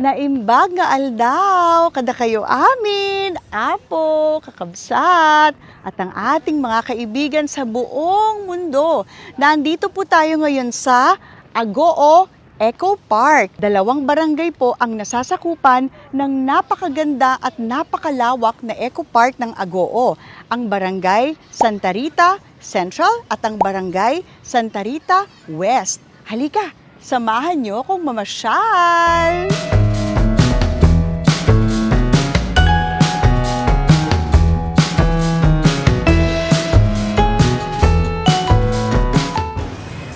Naimbag nga aldaw, kada kayo amin, apo, kakabsat, at ang ating mga kaibigan sa buong mundo. Nandito po tayo ngayon sa Agoo Eco Park. 2 barangay po ang nasasakupan ng napakaganda at napakalawak na Eco Park ng Agoo. Ang barangay Santa Rita Central at ang barangay Santa Rita West. Halika, samahan niyo akong mamasyal!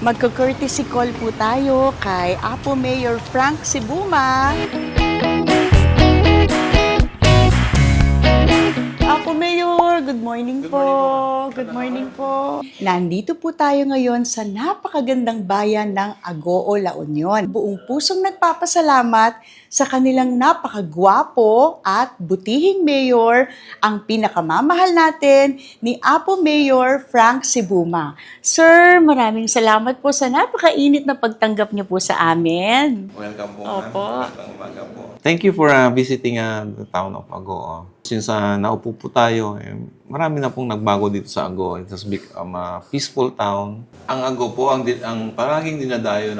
Magko-courtesy call po tayo kay Apo Mayor Frank Sibuma. Apo Mayor, good morning po. Good morning po. Nandito po tayo ngayon sa napakagandang bayan ng Agoo, La Union. Buong pusong nagpapasalamat sa kanilang napakagwapo at butihing mayor, ang pinakamamahal natin ni Apo Mayor Frank Sibuma. Sir, maraming salamat po sa napakainit na pagtanggap niyo po sa amin. Welcome po. Opo. Magandang umaga po. Thank you for visiting the town of Agoo. Since naupo po tayo, marami na pong nagbago dito sa Agoo. It has become a peaceful town. Ang Agoo po, ang palaging dinadayo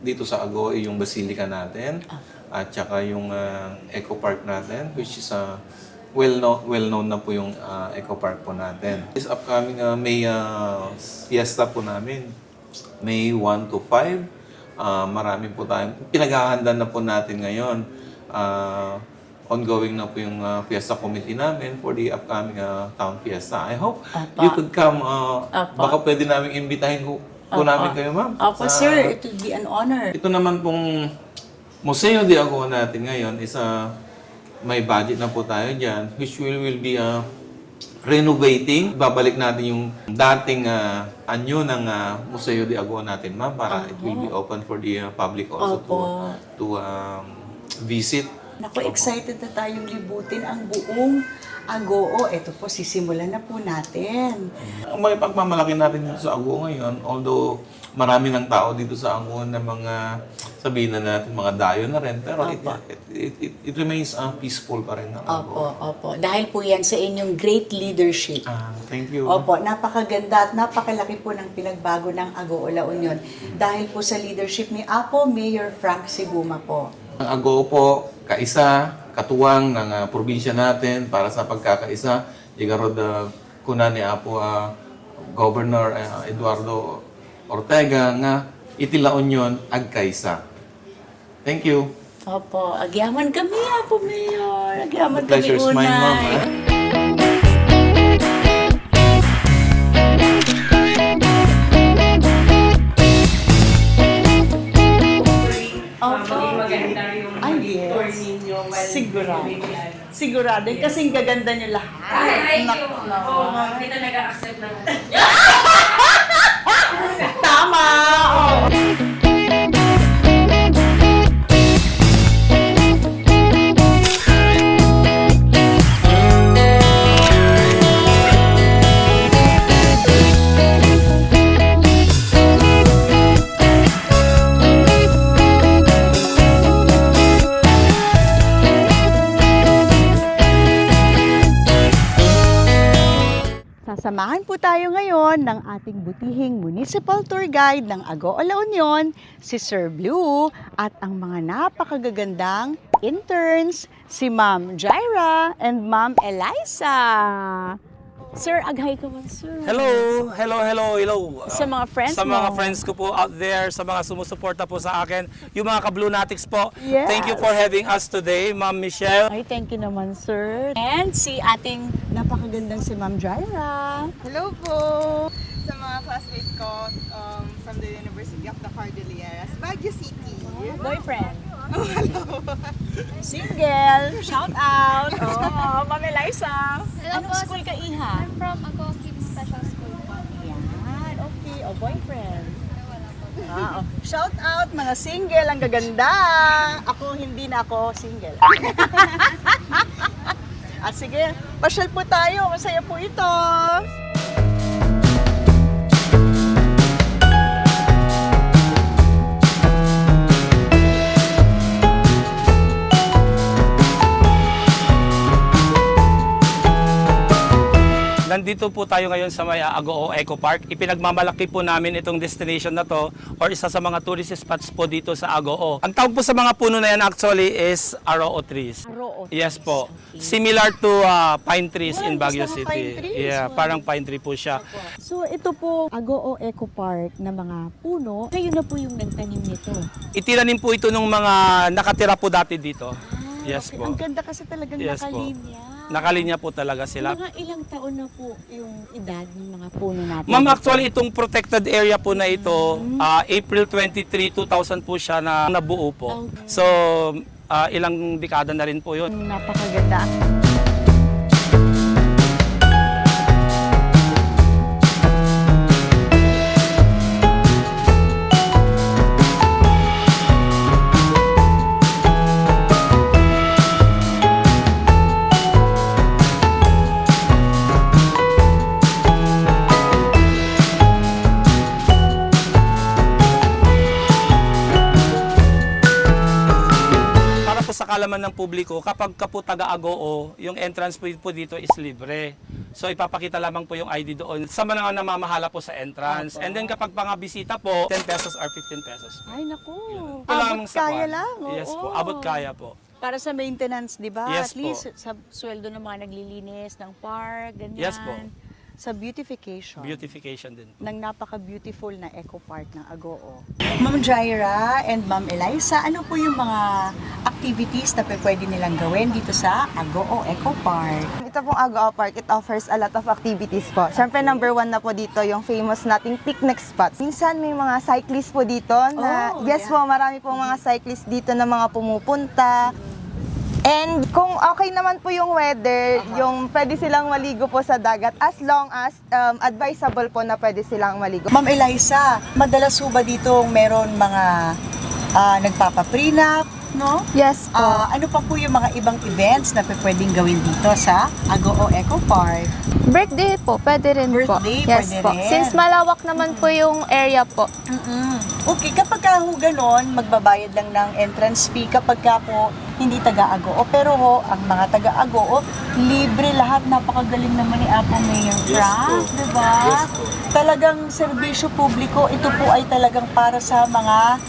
dito sa Agoo ay yung Basilica natin at saka yung Eco Park natin, which is well-known na po yung Eco Park po natin. This upcoming May fiesta po namin, May 1 to 5. Marami po tayong pinaghahanda na po natin ngayon. Ongoing na po yung fiesta committee namin for the upcoming town fiesta. I hope you could come. Baka pwede namin imbitahin po namin kayo, ma'am. Opo, sir. It would be an honor. Ito naman pong Museo de Agoo natin ngayon is may budget na po tayo dyan, which will be renovating. Babalik natin yung dating anyo ng Museo de Agoo natin, ma'am, para it will be open for the public also to visit. Naku, excited na tayong libutin ang buong Agoo. Ito po, sisimulan na po natin. Ang may pagmamalaki natin dito sa Agoo ngayon, although marami ng tao dito sa Agoo na mga, sabihin na natin, mga dayo na rin, pero it remains peaceful pa rin ang Agoo. Opo. Dahil po yan sa inyong great leadership. Thank you. Opo, napakaganda at napakalaki po ng pinagbago ng Agoo, La Union. Dahil po sa leadership ni Apo Mayor Frank Sibuma po. Ang Agoo po, kaisa, katuwang ng probinsya natin para sa pagkakaisa. Igarod kuna ni Apo Governor Eduardo Ortega nga iti La Union agkaisa. Thank you. Opo, agyaman kami, Apo Mayor. Agyaman The pleasure is mine, ma'am. Sigurado. Sigurado. Kasing gaganda nyo lahat. Thank you. Oo, ma'am. Hindi talaga accept na. Tama! Samahan po tayo ngayon ng ating butihing municipal tour guide ng Agoo, La Union, si Sir Blue, at ang mga napakagagandang interns, si Ma'am Jaira and Ma'am Eliza. Sir, aghay ka man, sir. Hello! Sa mga friends Sa mo. mga friends ko po out there, sa mga sumusuporta po sa akin, yung mga ka-Bluenatics po. Yes. Thank you for having us today, Ma'am Michelle. Ay, thank you naman, sir. And si ating napakagandang si Ma'am Jaira. Hello po! Sa mga classmates ko from the University of the Cordilleras, Baguio City. Boyfriend. Oh, hello! Single. Shout out. Oh, Ma'am Eliza. Hello Anong po. school ka, Iha? I'm from Agoo Kim Special School po. Yan. Okay. O, boyfriend. Wala po. Oh. Shout out mga single. Ang gaganda. Ako, hindi na ako single. At sige, pasyal po tayo. Masaya po ito. nandito po tayo ngayon sa may Agoo Eco Park. Ipinagmamalaki po namin itong destination na to or isa sa mga tourist spots po dito sa Agoo. Ang tawag po sa mga puno na yan actually is Aroo trees. Aroo Yes po. Similar to pine trees in Baguio gusto ko City. pine trees. Yeah, Wow. parang pine tree po siya. So ito po, Agoo Eco Park na mga puno. Kayo na po yung nagtanim nito. Itinanim po ito ng mga nakatira po dati dito. Yes Okay. po. Ang ganda kasi talagang Yes po. nakalinya. Nakalinya po talaga sila. Mga ilang taon na po yung edad ng mga puno natin? Ma'am, actually itong protected area po na ito, April 23, 2000 po siya na nabuo po. Okay. So, ilang dekada na rin po yun. Napakaganda. Para po sa kalaman ng publiko, kapag ka po taga-Agoo, yung entrance po dito is libre. So ipapakita lamang po yung ID doon sa mga namamahala po sa entrance. And then kapag pangabisita po, 10 pesos or 15 pesos. Ay, naku. Ito Abot lamang sa kaya kwan. lang. Yes oo. po, abot kaya po. Para sa maintenance, di ba? Yes At least sa sweldo ng mga naglilinis ng park, ganyan. Yes po. Sa beautification. Beautification din. Ng napaka-beautiful na Eco Park ng Agoo. Ma'am Jaira and Ma'am Eliza, ano po yung mga activities na pwede nilang gawin dito sa Agoo Eco Park? Ito pong Agoo Park, it offers a lot of activities po. Siyempre, number 1 na po dito yung famous nating picnic spots. Minsan may mga cyclists po dito na, Oh, yes yeah. po, marami pong mga cyclists dito na mga pumupunta. And kung okay naman po yung weather, yung pwede silang maligo po sa dagat as long as advisable po na pwede silang maligo. Ma'am Eliza, madalas po ba dito meron mga nagpapaprenup, no? Yes po. Ano pa po yung mga ibang events na pwedeng gawin dito sa Agoo Eco Park? Birthday po, pwede rin po. Birthday, Yes pwede po. rin. Since malawak naman po yung area po. Okay, kapag ka ho ganon, magbabayad lang ng entrance fee kapag ka po hindi taga-Agoo. Pero ho, ang mga taga-Agoo, libre lahat. Napakagaling naman ni Apo Mayor Frank, di ba? Yes po. Talagang serbisyo publiko, ito po ay talagang para sa mga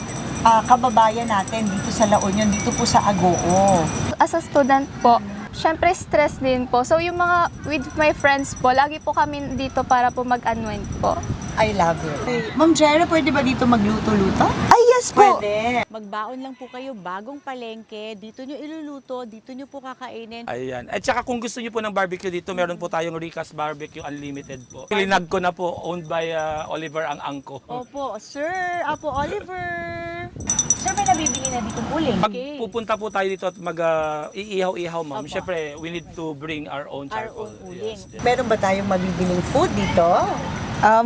kababayan natin dito sa La Union, dito po sa Agoo. As a student po, syempre stress din po. So yung mga with my friends po, lagi po kami dito para po mag-unwind po. I love it. Ma'am Jaira, pwede ba dito magluto-luto? Ay, yes po. Pwede. Magbaon lang po kayo, bagong palengke, dito nyo iluluto, dito nyo po kakainin. Ayan. At saka kung gusto niyo po ng barbecue dito, meron po tayong Rica's Barbecue Unlimited po. Linag ko na po, owned by Oliver ang angko. Opo, Sir Apo Oliver. Sir, may nabibili na dito uling. Pag pupunta po tayo dito at mag-iihaw-ihaw, ma'am, Opo. syempre, we need to bring our own Our charcoal. own uling. Yes. Meron ba tayong mabibiling food dito?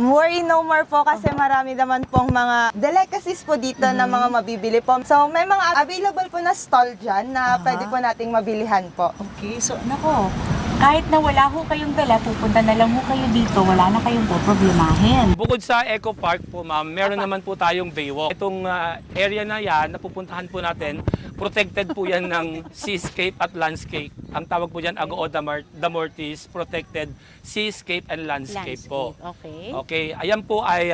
Worry no more po kasi marami naman pong mga delicacies po dito na mga mabibili po. So may mga available po na stall dyan na pwede po nating mabilihan po. Okay, so nako, kahit na wala ho kayong dala, pupunta na lang ho kayo dito, wala na kayong problemahin. Bukod sa Eco Park po, ma'am, meron naman po tayong Baywalk. Itong area na yan, napupuntahan po natin, protected po yan ng seascape at landscape. Ang tawag po dyan, Agoo Damortis Protected Seascape and Landscape po. Okay. Okay, ayan po ay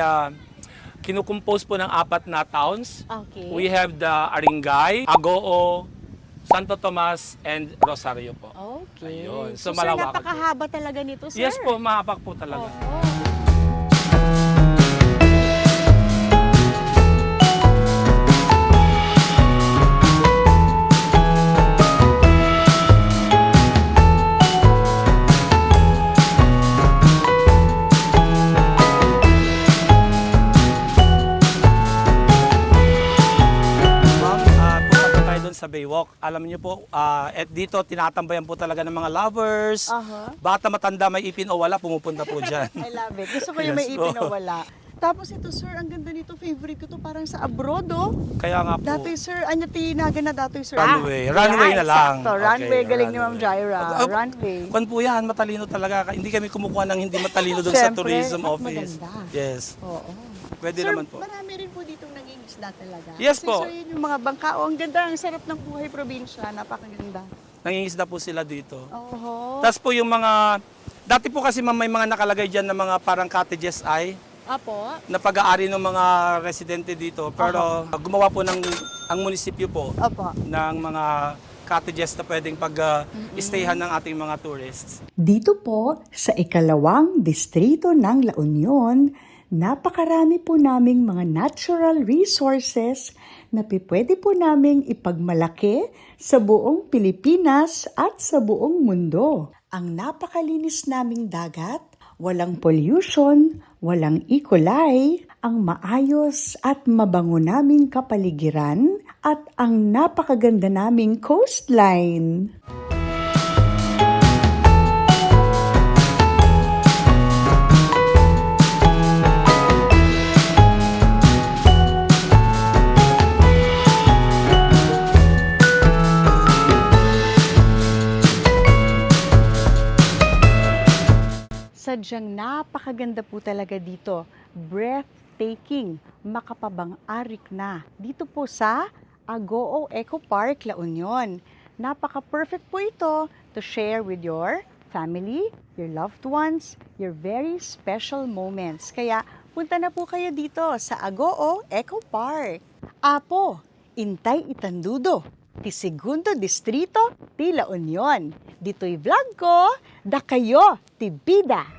kinukompose po ng 4 na towns. Okay. We have the Aringay, Agoo, Santo Tomas, and Rosario po. Okay. Ayun. So, So, sir, malawak. napakahaba talaga nito, sir. Yes po, mahapak po talaga. Opo. Ma'am, punta po tayo doon sa Baywalk. Alam niyo po, dito tinatambayan po talaga ng mga lovers. Aha. Bata, matanda, may ipin o wala, pumupunta po dyan. I love it. Gusto ko yung may Yes ipin po. o wala. Tapos ito, sir, ang ganda nito. Favorite ko to. Parang sa abroad, oh. Kaya nga po, Datoy, sir. Ano tinaga na datoy, sir? Runway. Runway na lang. Sakto. Runway. Okay, Galing ni Ma'am runway. Jaira. Ah, Runway. kwan po yan, matalino talaga. Hindi kami kumukuha ng hindi matalino doon sa Siyempre, tourism mas office. maganda. Yes. Oo. Pwede Sir, naman po. marami rin po ditong nangingisda talaga. Yes Kasi, po. sir, yun yung mga bangka. Ang ganda. Ang sarap ng buhay probinsya. Napakaganda. Nangingisda po sila dito. Oo. Tapos po yung mga Dati po kasi ma'am, may mga nakalagay dyan na mga parang cottages Apo. na pag-aari ng mga residente dito. Pero gumawa po ang munisipyo po Opo. ng mga cottages na pwedeng pag-stayhan ng ating mga tourists. Dito po sa ikalawang distrito ng La Union, napakarami po naming mga natural resources na pwede po naming ipagmalaki sa buong Pilipinas at sa buong mundo. Ang napakalinis naming dagat, walang pollution, walang E. coli, ang maayos at mabango naming kapaligiran, at ang napakaganda naming coastline. Sadyang napakaganda po talaga dito. Breathtaking, makapabang-arik na. Dito po sa Agoo Eco Park, La Union. Napaka-perfect po ito to share with your family, your loved ones, your very special moments. Kaya punta na po kayo dito sa Agoo Eco Park. Apo, Intay Itandudo, ti Segundo Distrito, ti La Union. Dito'y vlog ko, da kayo, ti Bida.